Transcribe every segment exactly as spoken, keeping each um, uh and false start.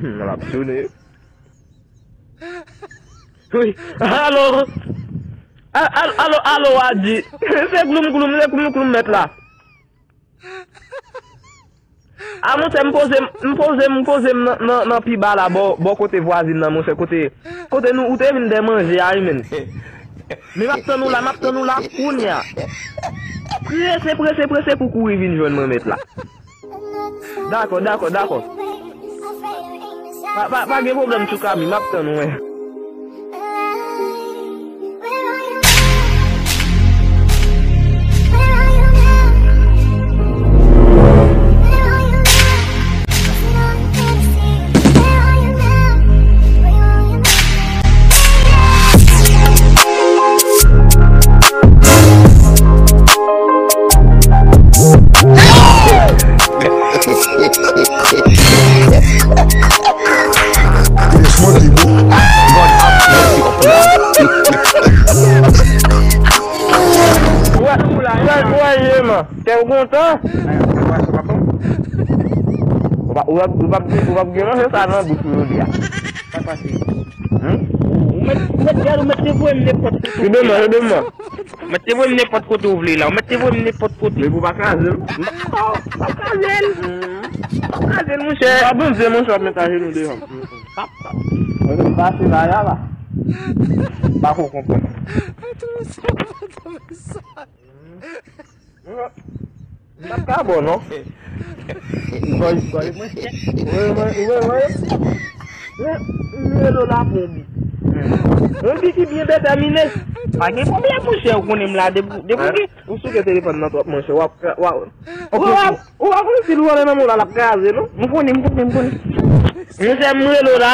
L ap tounen. Wi. Alo. A- al- Alo, alo, a di. Se gloum gloum, se gloum gloum mèt la. A, monchè, m poze m, m poze m, m poze m nan, nan, nan pi ba la, bò, bò kote vwazin nan, monchè, kote, kote nou, ou te vin dè manje a, wi, menn. Men m ap tann ou la, m ap tann ou la, kounye a. Prese, prese, prese pou kouri vin jwenn mwen, mèt la. Dakò, dakò, dakò. Pa, pa, pa gen pwoblèm, Tchoukami, m ap tann ou, wi. Wè, wè, wè, ye, man. Kè w kontan? Ou pa, ou pa, ou pa, ou pa gen manje sa nan bouch ou jodi a. Sa pase? Hmm? Ou mèt, ou mèt gade, ou mèt te voye m nenpòt kote. Ou mèt te voye m nenpòt kote ou vle la. Ou mèt te voye m nenpòt kote. Men pou pa kraze l. M pa, m pa kraze l. M pa kraze l, monchè. Pa Bondye, monchè, w ap met ajenou devan m. Mwen menm pase la, ya la. Pa ko konprann. M pa ka bon, non. Boy, boy, mwen. Wi, wi, wi, wi. Wi, wi, lo la pou bi. Yon bi ki byen detèmine. Pa gen pwoblèm, monchè, ou konnen m la, depi, depi ou gen Ou souke telefòn nan twòp, monchè. W ap, w ap, ou ap, ou ap konn si l vòlè nan men w la, l ap kraze, non? M konnen, m konnen, m konnen. Monchè, m rele w la.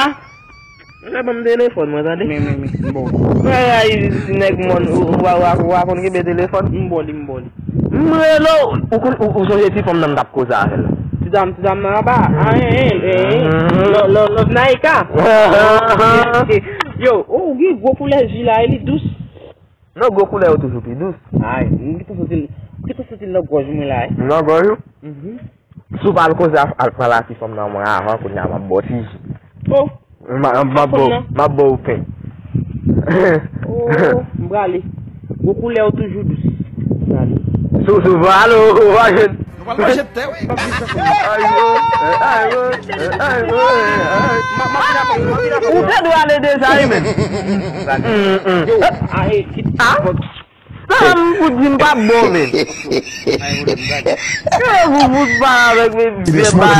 Monchè, ban m telefòn mwen, tande. Men, men, men, m ba w. Ay, ay, ti nèg mòn, ou, ou, ou, ou, ou pa konn kenbe telefòn? M ba w li, m ba w li. M rele w, ou konn, ou, ou sonje ti fanm nan m t ap koze avè l? Ti dam, ti dam nan anba. Ah, en, en, en, en. Love, love, love Naika. Yo, oh, ou gen gwo koulè ji la, e li dous. Non, gwo koulè yo toujou pi dous. Ay, m gentan santi l, m gentan santi l nan gòj mwen la, wi. Nan gòj ou? Mhm. Si w pa al koze, al pale a ti fanm nan mwen avan, kounye a m ap ba w ti ji. Oh. M a- m ap ba w, m ap ba w pen. Oh, m prale. Gwo koulè yo toujou dous. M prale. Sou, sou, alo, ou pa jwenn. Nou pral manje tè, wi. Ay, wo, ay, wo, ay, wo, ay. Ou te dwe ale deja, wi, menm. Yo, aye, kit. Ah? Sa m fout di m pa bon, men. Ke ou fout pa avèk, men, vye ba.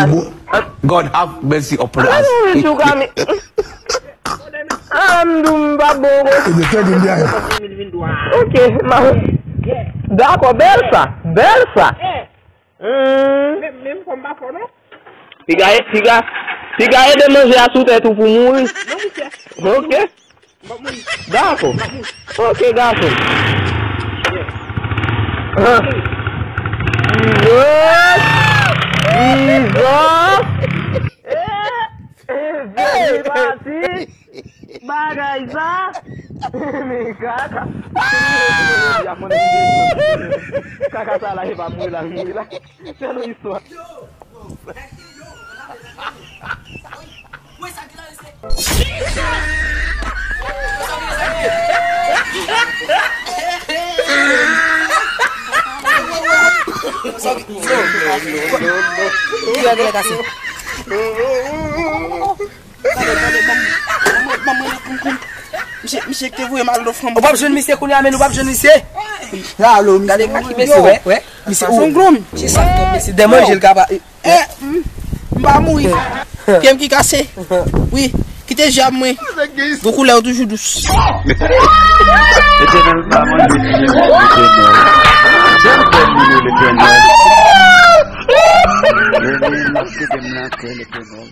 God have mercy upon us. An, m di w m pa bon, men. Ok, ma. Dakò, bèl sa. Bèl sa. Hmm. Men, men m fò m pa fò non. Piga, piga, piga ede manje a sou tèt ou pou mouri. Non, misye. Ok. M ap mouri. Dakò. M ap mouri. Ok, gason. Yeah. Ah. Jesus! Jesus! Eh, eh, Jezi pati! Bagay sa! Men kaka! Kaka sa la, e pa mouri la, mouri la. Se yon istwa. Ki a gèlè kase? Gade, gade, ban m, ban m, ban m rele kounkoun. Misye, misye ki te voye m al do fanm. Ou p ap jwenn misye kounye a, men ou p ap jwenn misye. Alo, misye. Gade ka ki mesye, wè, wè. Misye, ou, misye sa, misye, dè manje l ka pa. Eh, m, m pa mouri. Pye m ki kase. Wi. Kite djab mwen. Gon koulè yo toujou dous. Letènèl pa manje fi, Letènèl. Sèl pèp li ye, Letènèl. Letènèl, n ap kite m nan kè, Letènèl.